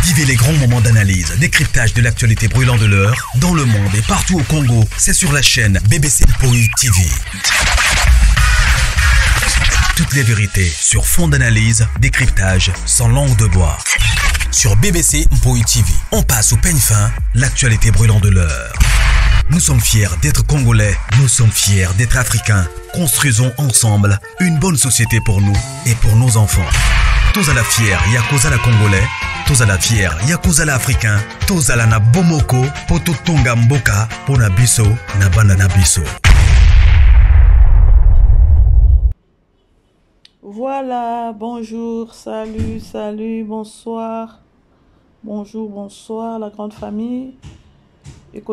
Vivez les grands moments d'analyse, décryptage de l'actualité brûlante de l'heure, dans le monde et partout au Congo. C'est sur la chaîne BBC Mpoi TV. Toutes les vérités sur fond d'analyse, décryptage, sans langue de bois. Sur BBC Mpoi TV, on passe au peigne fin l'actualité brûlante de l'heure. Nous sommes fiers d'être Congolais, nous sommes fiers d'être Africains. Construisons ensemble une bonne société pour nous et pour nos enfants. Tous à la fière, Yakoza la Congolais, tous à la fière, Yakoza la Africain, tous à la na Bomoko, Poto Tonga Mboka, Pona Biso, na Bana na Biso. Voilà, bonjour, salut, salut, bonsoir. Bonjour, bonsoir, la grande famille.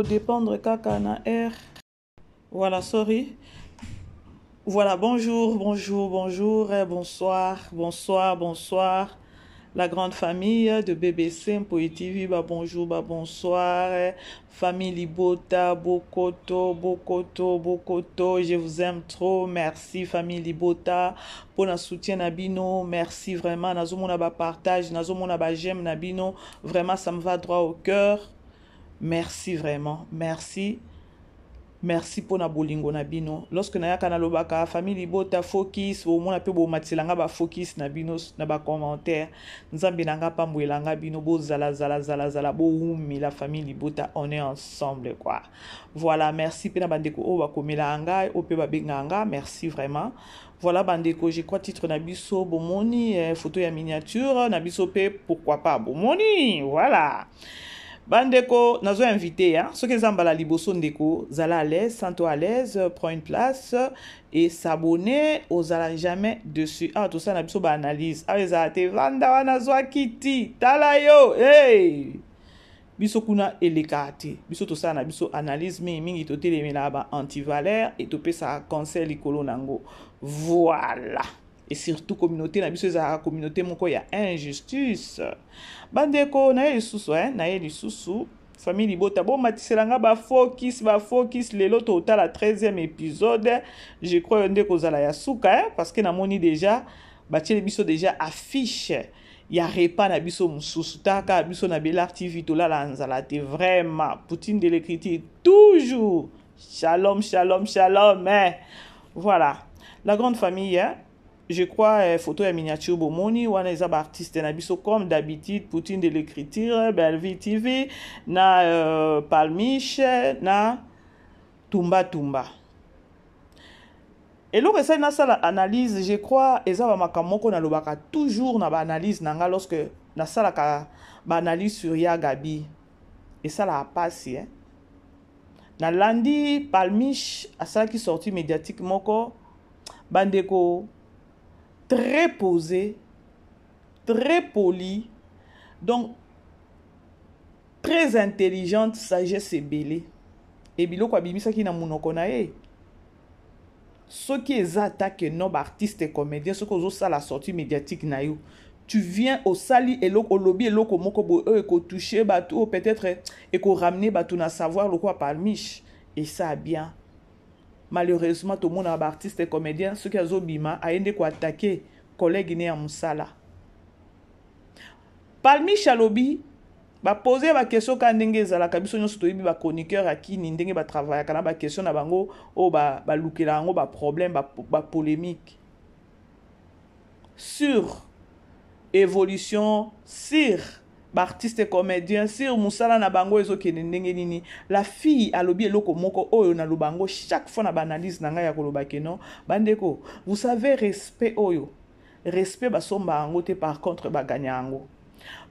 dépendre kaka na R. Voilà, sorry. Voilà, bonjour, bonjour, bonjour, bonsoir, bonsoir, bonsoir. La grande famille de BBC Mpoi TV, bah bonjour, bah bonsoir. Famille Libota, Bokoto, Bokoto, Bokoto, je vous aime trop. Merci famille Libota pour le soutien na bino. Merci vraiment. Nazomona ba partage, nazomona ba j'aime na bino. Vraiment, ça me va droit au cœur. Merci vraiment. Merci. Merci pona bolingo na bino. Lorsque nayaka nalobaka famille libota focus, bomona pe bomatela nga ba focus na bino na ba commentaire. Nzambe na nga pamboela nga bino bozala zala zala zala bowumela famille libota, on est ensemble quoi. Voilà, merci pe na bandeko oyo bakomela ngai, oyo pe babenga nga, merci vraiment. Voilà bandeko, je crois titre na biso bomoni eh, photo ya miniature na biso pe pourquoi pas bomoni, voilà. Bandeko, nazo invité hein, soki eza mbala liboso ndeko, zala à l'aise, sens-toi à l'aise, prends une place et s'abonner, ozala jamais dessus. Ah, tout ça na biso ba analyse. Ah, ezala te vanda wana zwa kiti, tala yo, hey! Biso kuna elekaka te. Biso tosala na biso analyse mingi mingi, totelemelaka ba antivaleur et topesaka conseil likolo nango. Voilà. Et surtout communauté na biso ezalaka communauté moko ya injustice. Bandeko, naye lisusu, hein, naye lisusu. Famille Libota, bomatisela nga ba focus, ba focus lelo totala 13e épisode. Je crois nde kozala ya suka, hein, parce que namoni déjà batieli biso déjà affiche ya repas na biso mosusu. Taka biso na Belart TV tolala nzala te vraiment. Poutine de l'écriture toujours. Shalom, shalom, shalom. Hein. Voilà. La grande famille, hein. Je crois photo ya miniature bomoni wana eza ba artiste na biso comme d'habitude, Poutine de l'écriture, Bellevue TV na Palmiche na Tumba Tumba. Eloko esali nasala analyse, je crois eza ba makambo moko nalobaka toujours na ba analyse na nga lorsque nasalaka ba analyse sur ya Gabi. Esalaka pasi, hein. Nalandi Palmiche asalaki sortie médiatique moko bandeko très posé, très poli, donc très intelligente, sagesse ebele. Et biloko abimisaki na munoko na ye. Soki eza ata que non ba artiste et comédien, soki ozosala sortie médiatique na yo, tu viens osali eloko, olobi eloko moko boye oyo ekotouche bato, oyo peut-être ekoramener bato na savoir lokola Palmiche, et ça bien. Malheureusement tomonaka ba artiste et comédien soki azobima aye nde koattaquer collègue ne ya mosala. Palmiche alobi ba poser ba question ka ndenge ezalaka, biso nyonso toyebi ba chroniqueur ya kini ndenge ba travaillaka na ba question na bango oyo balukela yango ba problème, ba polémique sur évolution, sur ba artiste et comédien, sur musala na bango ezokende ndenge nini. La fille alobi eloko moko oyo naloba yango chaque fois na ba analyse na ngai ya koloba ke non bandeko, vous savez respect oyo, respect basomba yango te, par contre baganya yango.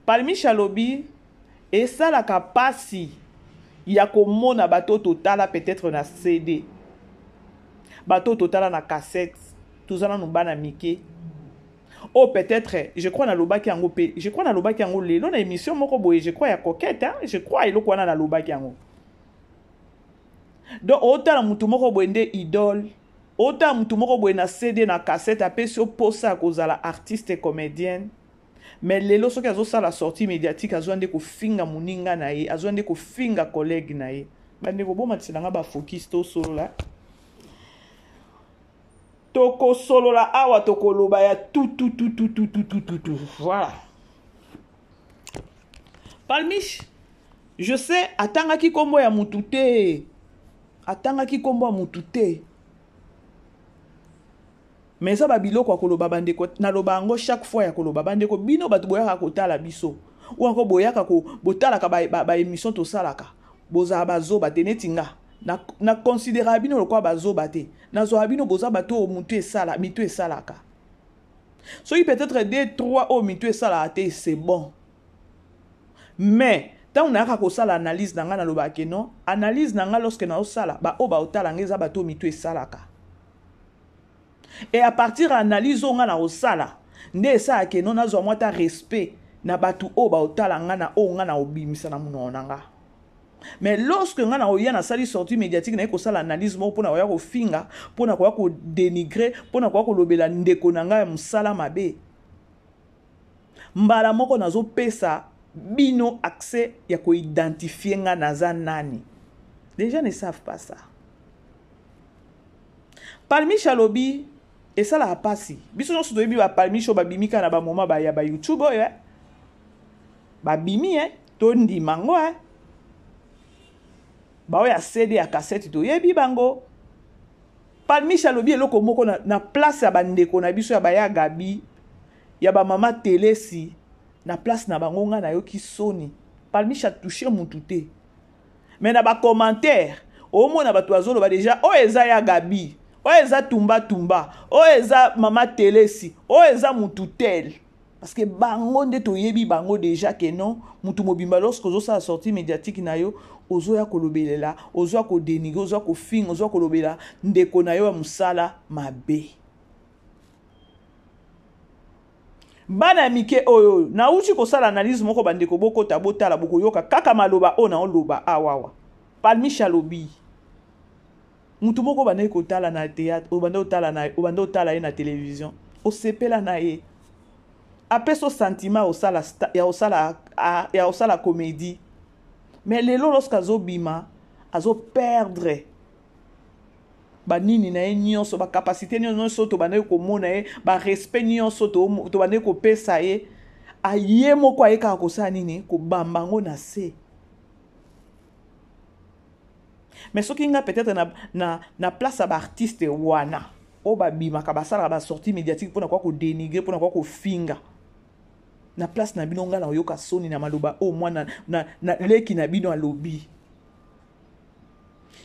Palmiche alobi esalaka pasi ya komona bato totala peut-être na CD, bato totala na cassette, tozala nanu bana mike. Oh, peut-être, je crois nalobaki yango pe, je crois nalobaki yango lelo na émission moko boye, je crois ya coquette, hein, je crois eloko wana nalobaki yango. Donc otala mutu moko boye nde idole, otala mutu moko boye na CD na cassette apesi yo posa ya kozala artiste et comédienne. Mais lelo soki azosala sortie médiatique, azwa nde kofinga moninga na ye, azwa nde kofinga collègue na ye. Bandeko bomatisela nga ba focus tosolola. Tokosolola awa tokoloba ya tout, tout, tout, tout, tout, tout, tout, tout, tout. Voilà. Palmiche, je sais, atangaki kombo ya mutu te. Atangaki kombo ya mutu te. Mais eza ba biloko ya koloba bandeko, naloba yango chaque fois ya koloba bandeko, bino bato boyaka kotala biso ou encore boyaka ko botalaka ba, ba, ba émission tosalaka, bozala bazoba te neti nga na, na considéraka bino lokola bazoba te, nazwaka bino boza bato oyo mutu esala, mitu esalaka. Soki peut-être 2 3 oyo mitu esalaka te, c'est bon. Mais ntango nayaka kosala analyse na ngai, nalobaka ke non, analyse na ngai lorsque naosala, baoyo baotala ngai eza bato oyo mitu esalaka. Et à partir ya analyse oyo ngai nakosala, nde esalaka ke non, nazwa mwa ta respect na bato oyo baotala ngai na oyo ngai naobimisa na monoko na ngai. Mais lorsque ngai nakoya nasali sortie médiatique, naye kosala analyse moko mpona koya kofinga, mpona koya kodénigrer, mpona koya kolobela ndeko na ngai ya mosala mabe, mbala moko nazopesa bino accès ya koidentifie nga naza nani. Les gens ne savent pas ça. Palmiche alobi esalaka mpasi. Biso nyonso toyebi bapalmiche oyo babimi kaka na bamoma ya bayoutube oyo, eh. Babimi, eh. Tondima ngo, eh. Baoyo ya CD ya cassette toyebi bango. Palmiche alobi eloko moko na place ya bandeko na biso ya baya Gabi, ya bamama Telesi, na place na bango ngai nayoki soni. Palmiche atouche mutu te, mais na bacommentaire omona bato bazoloba deja oyo eza ya Gabi, oyo eza tumba tumba, oyo eza mama Telesi, oyo eza mutu tel, parce que bango nde toyebi bango déjà ke non, mutu mobimba lorsque ozosala sortie médiatique na yo, ozoya kolobelela, ozoya kodénigrer, ozoya kofinga, ozoya kolobela ndeko na yo ya mosala mabe. Bana ya mike oyo oyo nauti kosala analyse moko, bandeko bokota botala, bokoyoka kaka maloba oyo naoloba awawa. Palmiche alobi mutu moko obandaki kotala na théâtre, obanda otala na, obanda otala ye na télévision, osepela na ye, apesa sentiment osala ya osala ya osala comédie, mais lelo lorsque azobima, azoperdre banini na ye nyonso, bacapacité nyonso tobandaki komona ye, barespect nyonso tobandaki kopesa ye, aye moko aye kaka kosala nini? Kobamba yango na se. Mais soki nga peut-être na place ya baartiste wana oyo babimaka, basalaka basortie médiatique mpona kwa kodénigrer, mpona kwa kofinga, na place na bino ngai na oyoka soni na maloba oyo mwana na leki na bino alobi.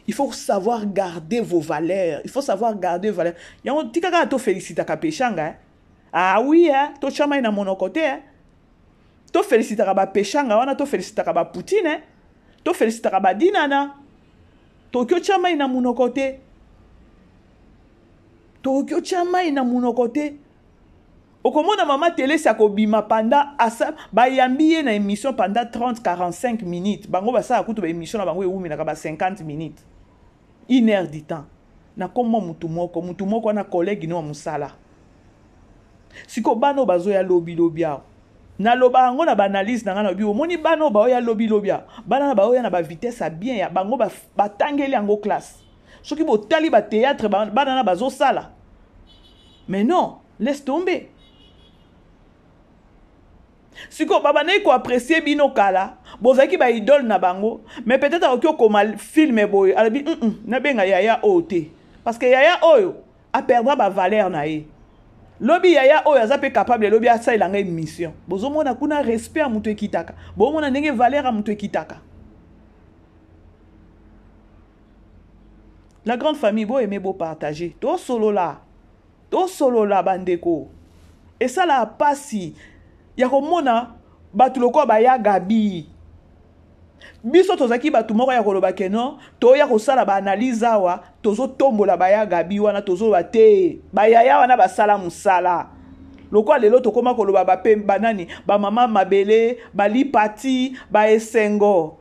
Il faut savoir garder vos valeurs, il faut savoir garder valeurs. Yango tika kaka tofélicitaka Peshanga, eh? Ah oui, eh? Totya mai na monoko te, eh? Tofélicitaka bapeshanga wana, tofélicitaka bapoutine, eh? Tofélicitaka badinana. Tokoki otya mai na monoko te, tokoki otya mai na monoko te. Okomona mama Telesi akobima panda asa bayambi ye na émission pendant 30 45 minutes. Bango basala kutu baémission na bango ewumelaka ba 50 minutes, une heure du temps, na kombo mutu moko, mutu moko wana collègue no ya mosala. Sikoyo bana oyo bazoya lobilobi awa, naloba yango na baanalyse na ngai, nalobi omoni bana oyo baoya lobilobi awa, bana na baoya na bavitesse ya bien ya bango, batangeli yango classe. Soki botali bathéâtre bana na bazosala, mais non, laisse tomber. Sikoyo babandaki koapprécier bino kala, bozalaki baidole na bango, mais peut-être akoki okoma film boye, alobi nabenga yaya oyo te, parce que yaya oyo aperdra bavaleur na ye lobi, yaya oyo aza mpe capable lobi asalelanga émission. Bozomona kuna respect ya moto ekitaka, bomona ndenge valeur ya moto ekitaka. La grande famille, boaime, bopartage, tosolola, tosolola bandeko. Esalaka mpasi ya komona bato lokola baya Gabi. Biso tozalaki bato moko ya koloba ke non, toya kosala baanalyse awa, tozotombola baya Gabi wana, tozoloba te bayaya wana basala mosala. Lokola lelo tokóma koloba bape banani, bamama mabele, balipati, baesengo,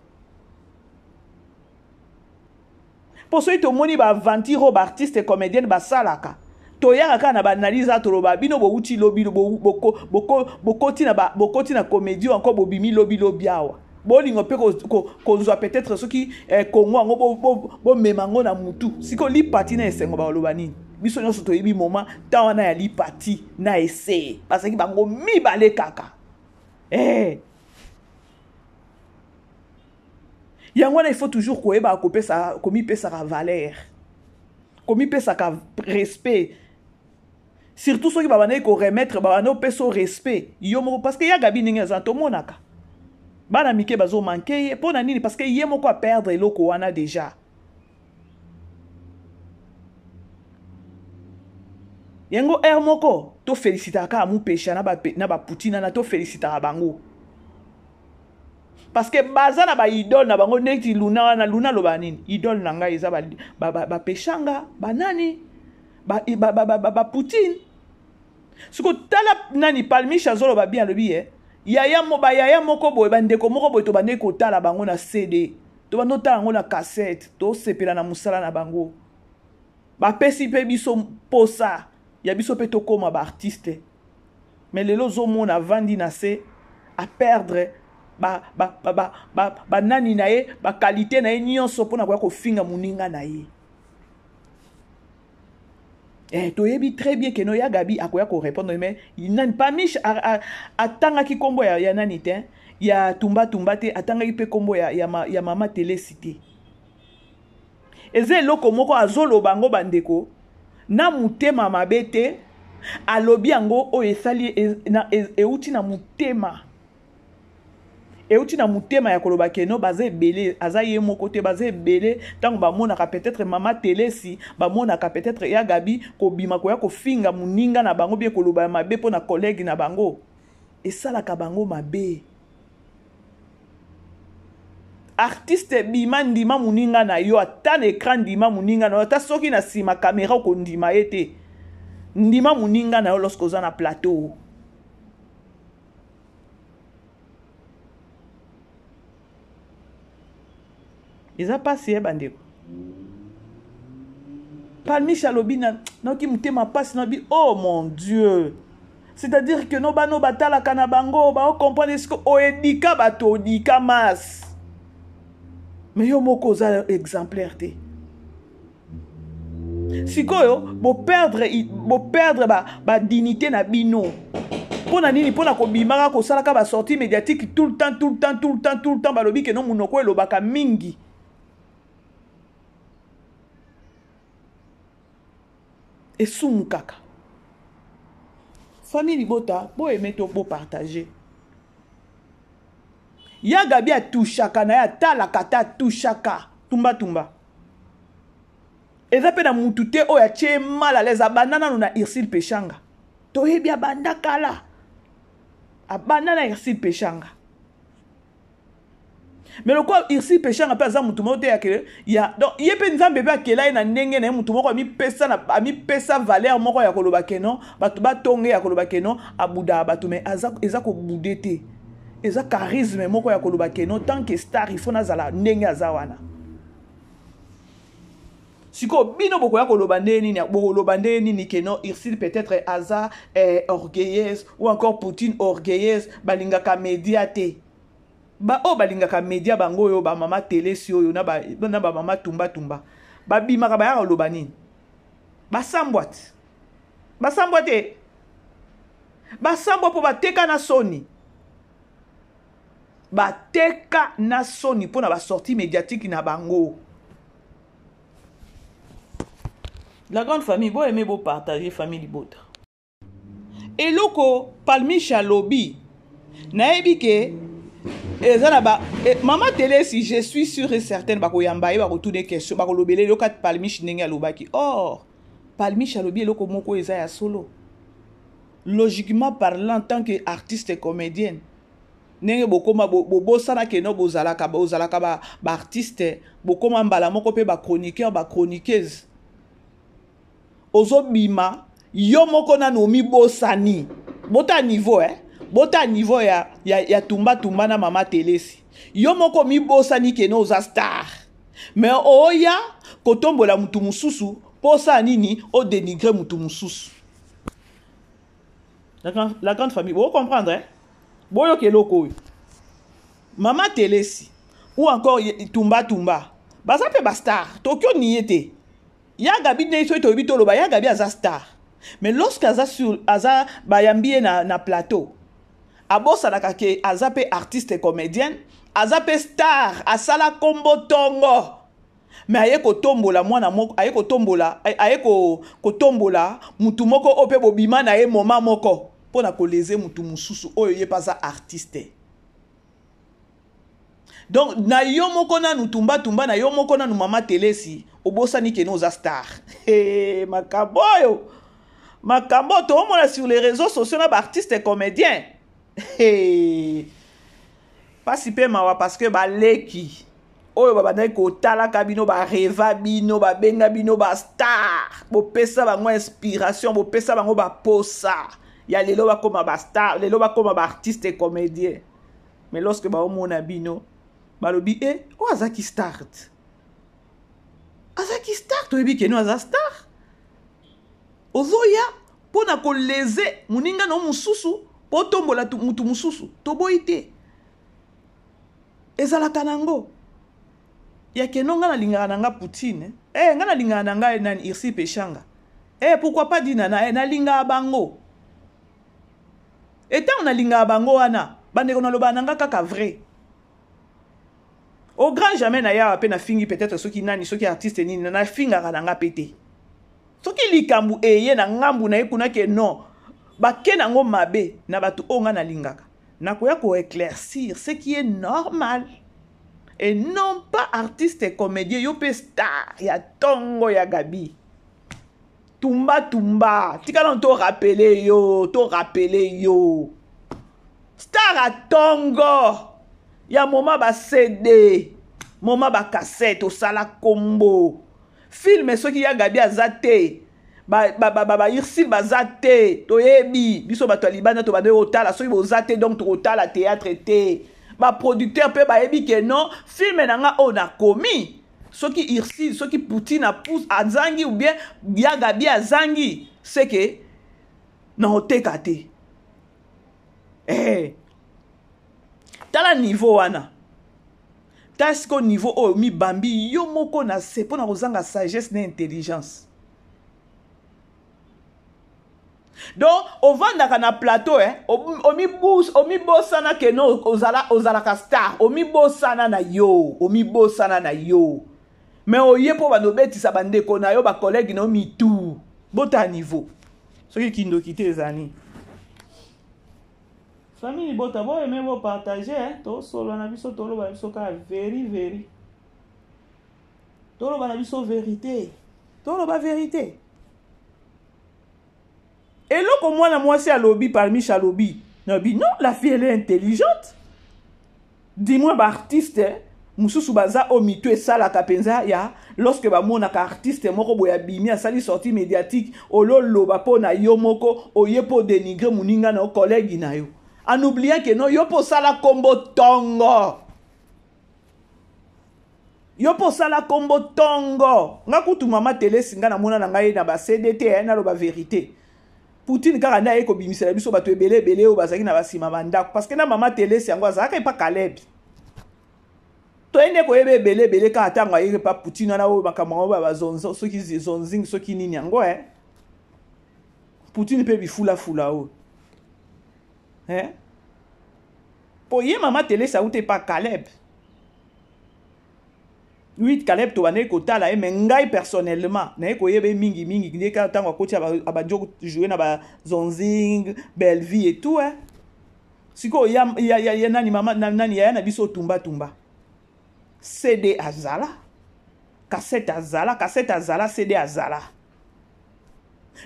mpo soki tomoni baaventure oyo baartiste comédienne basalaka, toyaka kaka na baanalyse awa, toloba bino bowuti lobi, bokoti na comédie encore, bobimi lobi lobi awa, bolingo mpe kozwa peut-être soki Kongo yango bomema yango na mutu. Sikoyo lipati na esengo bakoloba nini? Biso nyonso toyebi moma ntan wana ya lipati na ese, bazalaki bango mibale kaka. Yango wana il faut toujours koyeba kopesa, komipesaka valeur, komipesaka respect, surtout soki babandaki koremettre, babandaki kopesa respect yo moko, parce que ya Gabi ndenge aza, tomonaka bana mike bazomanke ye. Mpo na nini? Parce que ye moko aperdre eloko wana déjà. Yango heure moko tofélicitaka kaka Mupesha na baputina na tofélicitaka bango, parce que baza na baidole na bango. Neti Luna wana, Luna aloba nini? Idole na ngai eza bapeshanga, banani, bapoutine. Siko tala nani, Palmiche azoloba bien, alobi ye yaya mo, bayaya moko boye, bandeko moko boye, tobandeki kotala bango na CD, tobandi otala yango na cassette, tosepela na mosala na bango, bapesi mpe biso mposa ya biso mpe tokóma baartiste. Mais lelo ozomona avandi na se, aperdre banani na ye, baqualité na ye nyonso mpona koya kofinga moninga na ye. Toyebi très bien que no ya Gabi akoya korépondre, mais nani, Pamiche atangaki nkombo ya nani te, ya Tumba Tumba te, atangaki mpe nkombo ya mama Telesi te. Eza eloko moko azoloba yango, bandeko, na motema mabe te. Alobi yango oyo esali euti na motema, euti na motema ya koloba que no baza ebele, aza ye moko te, baza ebele. Ntango bamonaka peut-être mama Telesi, bamonaka peut-être ya Gabi kobima koya kofinga moninga na bango, bie koloba ya mabe mpo na collègue na bango, esalaka bango mabe. Artiste, bima, ndima moninga na yo, ata na écran, ndima moninga na yo, ata soki na nsima caméra okondima ye te, ndima moninga na yo lorsque oza na plateau. Eza mpasi ye, bandeko. Palmiche alobi nayoki motema mpasi, nabi oh mon Dieu, c'est-à-dire que no bano batalaka na bango baocomprendre esiko oedika bato, odika masse, mais yo moko oza exemplaire te. Sikoyo boperdre badignité ba na bino. Mpo na nini? Mpo na kobimaka kosalaka basortie médiatique tout le temps, tout le temps, tout le temps, tout le temps. Balobi que no monoko elobaka mingi. Esumu kaka. Famille libota, boaime to bopartage. Ya Gabi atushaka na ye, atalaka te, atushaka tumbatumba. Eza mpe na mutu te oyo atie mal à l'aise. Abanda nano na Ursile Peshanga, toyebi abanda kala, abanda na Ursile Peshanga. Mais lokola Ursile Peshanga mpe aza mutu moko te yake ya, donc ye mpe Nzambe mpe akela ye na ndenge na ye, mutu moko amipesa na amipesa valeur moko ya koloba que non, bato batonge ya koloba que non, abudaka bato, mais aza eza kobude te, eza charisme moko ya koloba que non, tant que star il faut nazala ndenge aza wana. Sikoyo bino bokoya koloba ndenge nini? Bokoloba ndenge nini que non, Ursile peut-être aza orgueilleuse ou encore Poutine orgueilleuse, balingaka média te? Baoyo balingaka média, bango oyo bamama Telesi oyo na bamama Tumbatumba, babimaka bayaka koloba nini? Basambwa te, basambwa te, basambwa mpo bateka na soni, bateka na soni mpo na basortie médiatique na bango. La grande famille, boaime, bopartage. Famille libota, eloko Palmiche alobi, nayebi que eza na ba mama Telesi, je suis sûr et certaine bakoyamba ye, bakotuna question, bakolobela eloko ati Palmiche ndenge alobaki. Or Palmiche alobi eloko moko eza ya solo. Logiquement parlant, tant que artiste comédienne, ndenge bokoma bobosana que no bozalaka baartiste, bokoma mbala moko mpe bachroniqueur, bachroniqueuse, ozobima yo moko nanu omibosani. Bota niveau, eh? Bota niveau ya Tumba Tumba na mama Telesi. Yo moko omibosani que no oza star, mais oya kotombola mutu mosusu mpo osala nini? Odénigre mutu mosusu. La grande famille, bocomprendre, eh? Boyoka eloko oyo mama Telesi ou encore Tumba Tumba baza mpe bastar. Toki oniye te. Ya Gabi, ndenge soki toyebi toloba, ya Gabi aza star, mais lorsque aza sur, aza bayambi ye na plateau. Abosanaka ke aza pe artiste comedienne, aza pe star, asala kombo tongo. Mais aye kotombola mwana moko, aye kotombola, aye ko, kotombola mutu moko oyo pe bobima na ye moment moko mpo na koleze mutu mosusu oyo ye pe aza artiste. Donc na yo moko nanu tumba tumba na yo moko nanu mama Telesi obosani ke oza star. Hey, makambo oyo makambo oyo toomona sur les réseaux sociaux na ba artistes comédiens. Hey. Pasi pe mawa parce que baleki oyo babandaki kotalaka bino bareva bino babenga bino ba star bopesa bango inspiration bopesa bango baposa ya lelo bakoma ba star lelo bakoma ba artiste comédien. Mais lorsque baomona bino balobi e eh, oyo azaki start azaki star toyebi keno aza star ozoya mpo na koleze moninga na yo mosusu mpo otombola motu mosusu toboyi te ezalaka nango ya keno nga nalingaka na nga poutine eh, nga nalingaka na ngai nani irsi peshanga eh, pourquoi pas dinana eh, nalingaka bango Et tango nalingaka bango wana bandeko nalobaka na nga kaka vrai. Au grand jamais na yawa pe nafingi peut-être soki nani soki artiste nini nafingaka na nga pe te. Soki likambo eye na ngambu na ye kuna ke non bake nango mabe na bato oyo nga nalingaka nakoya ko éclaircir ce qui est normal et non pas artiste comédien yo pe star ya tongo ya Gabi. Tumba tumba tika nanu to rappeler yo to rappeler yo star a tongo ya moma ba CD moma ba cassette osala kombo film soki ya Gabi aza te ba ba ba, ba, ba Ursule baza te toyebi biso bato ya libanda tobandaki kotala soki boza te donc tokotala théâtre te ba producteur mpe bayebi ke non film na nga oyo nakomi soki Ursule soki Poutine apus azangi ou bien ya Gabi azangi c'est que na oteka te eh tala niveau wana tala sikoyo niveau oyo mibambi yo moko na se mpo na kozanga sagesse na intelligence donc ovandaka na plateau eh, omibosana ke no ozala, ozalaka star omibosana na yo omibosana na yo me oye mpo bando obetisa bandeko na yo bakolege na yo mitu bota niveau soki kindoki te ezali famille libota boyeme bopartage eh, tosolola na biso toloba na biso kaka veri veri toloba na biso verite toloba verite eloko mwana mwasi alobi palmiche alobi nabi non la fille elle est intelligente dis-moi baartiste mosusu baza oyo mitu esalaka mpenza ya lorsque bamonaka artiste moko boye abimi asali sortie médiatique ololoba mpo na yo moko oye mpo denigre moninga na yo collègue na yo en oubliant ke no yo mpo osala nkombo tongo yo mpo osala nkombo tongo nga kutu mama telesi nga namona na ngai na ba cd te eh, naloba verité poutine kaka nde aye kobimisela biso bato ebele ebele oyo bazalaki na basima bandako parce que na mama telesi yango azalaka epa kaleb toye nde koyeba ebele ebele kaka ntango ayeki epa poutine wana oyo makambo yango ba bazonzo soki zonzing soki nini yango e poutine mpe bifulafula oyo eh? mpo ye mama telesi auta epa caleb oui caleb tobandaki kotala ye mais ngai personnellement naye koyeba ye mingi mingi nde kaka ntango akoti abandi kojoue na bazonzing bellevie et tout eh. sikoyo ya, ya, ya, ya nani mama nani yaya na biso tumba tumba cd azala cassette azala cassette azala cd azala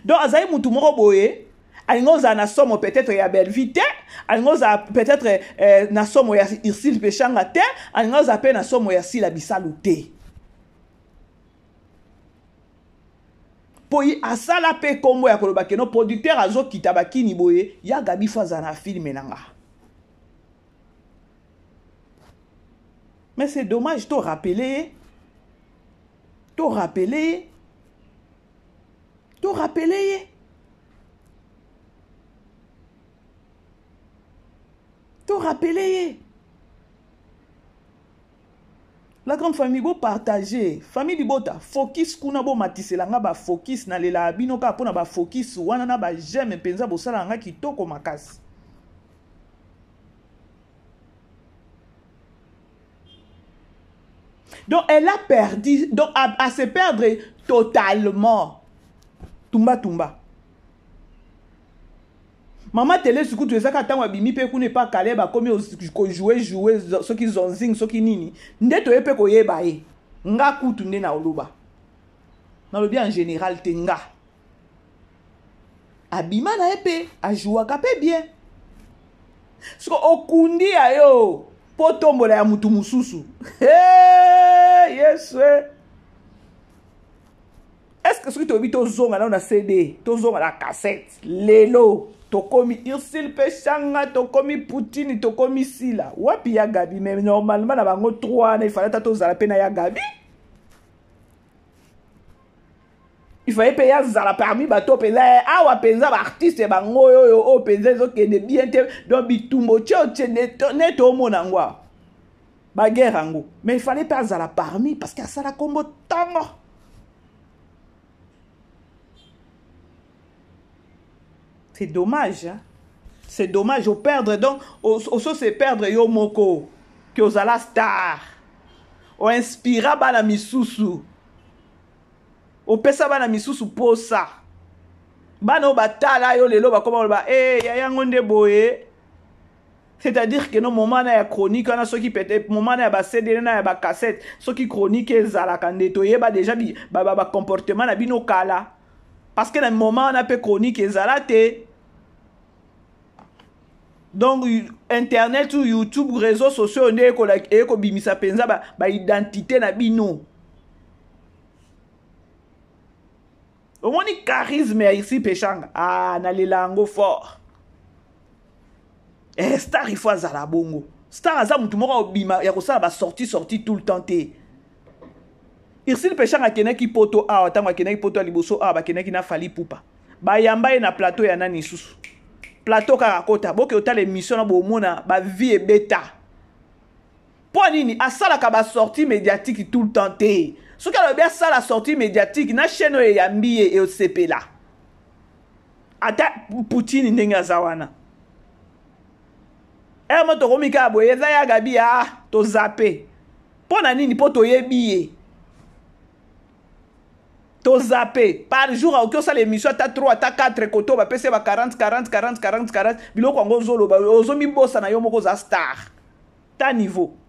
donc azali mutu moko boye alingi ozala na somo peut-être ya bellevie te alingi ozala peut-être eh, na somo ya ursile peshanga te alingi ozala mpe na somo ya sila bisalu te mpo ye asala mpe nkombo ya koloba keno producteur azokita bakini boye ya gabi fo azala na filme na nga mais c'est dommage to rappeler ye to rappeler ye to rappeler ye to rappeler ye la grande famille bopartage famille libota focus kuna bomatisela nga bafocus nalelaka bino kaka mpona bafocus wana na bajeme mpenza bosalaka nga kitoko makasi. Donc elle a perdu, donc à, à se perdre totalement. Tumba tumba. Mama Telesi kutu ezaka ntango abimi mpe kuna epa Caleb akomi kojoue joue soki zonzing soki nini nde toye mpe koyeba ye nga kutu nde naoloba nalobi en général te nga abima na ye mpe ajouaka mpe bien siko okundi ya yo mpo tombola ya mutu mosusu hey, yesu eh. est ce que soki toyebi tozonga nano na cd tozonga na cassette lelo tokomi ursile peshanga tokomi poutine tokomi sila wapi ya gabi mais normalement na bango 3 wana ifale ata tozala mpe na ya gabi ifale mpe yazala parmi bato mpenza eh, awa mpenza baartiste bango oyo oyo oyo mpenza ezokende bien te donc bitumbo tie otie nde toomona yango awa baguerre yango mais ifale mpe azala parmi parce que asala nkombo ntongo c'est dommage hein? c'est dommage operdre donc oso se perdre yo moko ke ozala star oinspira bana misusu opesa bana misusu posa bana oyo batala yo lelo bakoma koloba e eh, ya yango nde boye c'est-à-dire que no moment na ya chronique wana soki peut-être moment na ya ba CD na ya ba cassette soki chronique ezalaka nde toyeba déjà ba, ba, ba comportement na bino kala parce que na moment wana mpe chronique ezala te donc internet ou youtube réseaux sociaux nde ekobimisa mpenza baidentité ba na bino omoni charisme ya irsi peshanga ah nalela yango fort eh, star il faut azala bongo star aza motu moko obima ya kosala basortie sortie tout le temps te irsile peshanga akendaki poto awa ntango akendaki poto ya liboso awa bakendaki na fali pupa bayamba ye na plateau ya nani lisusu plateau kaka kota boke otala émission na bomona bavie ebeta mpo nini asalaka basortie médiatique tout le temps te soki alobi asala sortie médiatique na chaîne oyo eyambi ye esepela ata poutine ndenge aza wana ere mo tokomi kaka boye eza ya gabi a ah, tozape mpo na nini mpo toyebi ye tozape par jour akoki osala émission ata 3 ata 4 koto bapesi ye ba 40 40 40 40 40 biloko yango ozoloba ozomibosana yo moko oza star ta niveau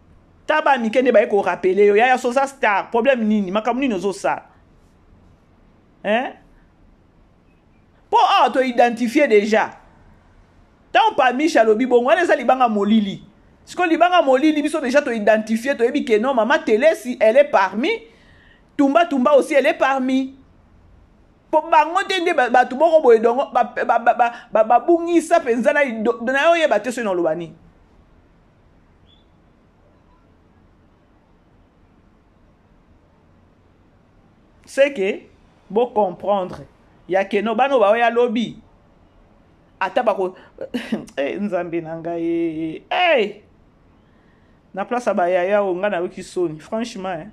ta ba mike nde baye korapele yo yaya soza star problème nini makambo nini ozosala hein mpo awa toidentifie déjà ntango pamisha alobi bongo wana eza libanga molili sikoyo libanga molili biso déjà toidentifie toyebi ke non mama telesi elle est parmi tumba tumba aussi elle est parmi mpo bango te nde bato moko boye dongo babungisa mpenza na oyeba te soki naloba nini c'est que bo comprendre ya keno bana oyo baoya lobi ata bako hey, eh, nzambe na ngai hey! Eh. na place ya bayaya oyo ngai nayoki soni franchement eh.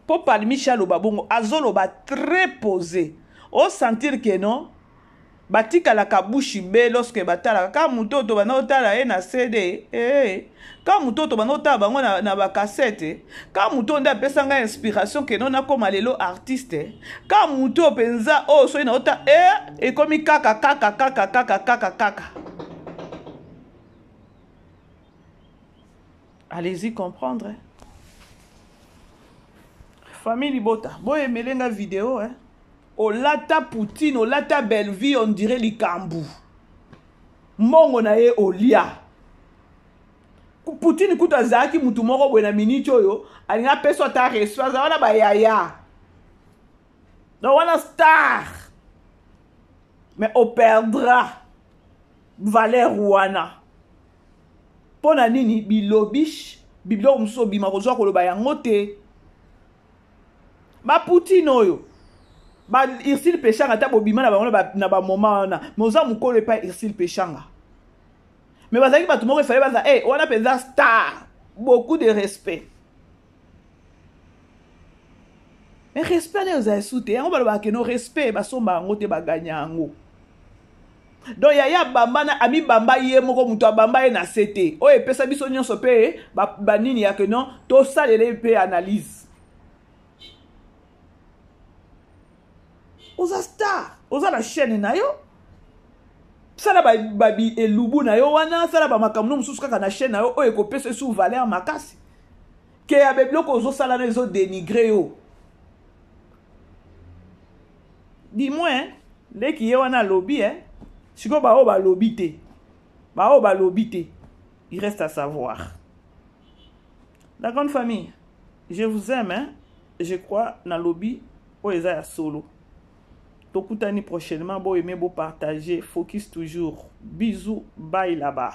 mpo palmiche aloba bongo azoloba très posé osentir ke non batikalaka bouche be lorsque batalaka ka moto oyo tobanda kotala ye na cd ee ka moto oyo tobanda kotala bango na, na bakasete ka moto oyo nde apesa ngai inspiration keno nakóma lelo artiste ka moto oyo mpenza oyo soki naota e ekomi kaka kaka kaka kaka kaka kaka allez-y comprendre famille libota boyemele nga video eh? Olata poutine olata bellevue on dirait likambu mbongo na ye olia poutine kutu azalaki mutu moko boye na minute oyo alingi apesa ata respect aza wana bayaya donc wana star mais operdra valeur wana mpo na nini bilobish biloko mosusu obima kozwa koloba yango te ba poutine oyo ba ursile peshanga ata bobima na bango na bamoment wana mais oza mokolo epai ursile peshanga mais bazalaki bato moko efale baza hey, eh, wana mpenza star beaucoup de respect mais respect nayo ezala esu te yango balobaka keno respect basomba yango te baganya yango. Donc yaya abamba na amibamba ye moko, moto abamba ye na se te. Oyo epesa biso nyonso mpe banini ya ke non, tosalela ye mpe analyse. Oza star, oza na chaîne na yo, sala babi elubu na yo wana, sala bamakambo no mosusu kaka na chaîne na yo oyo ekopesa esu valeur makasi ke ya bebiloko ozosala na ezodénigre yo. Du moins leki ye wana alobi eh. Sikoyo baoyo balobi te, baoyo balobi te, il reste à savoir. La grande famille, je vous aime, hein? Je crois nalobi oyo eza ya solo. Tokutani prochainement. Boaime, bopartage, focus toujours. Bisous, bye là-bas.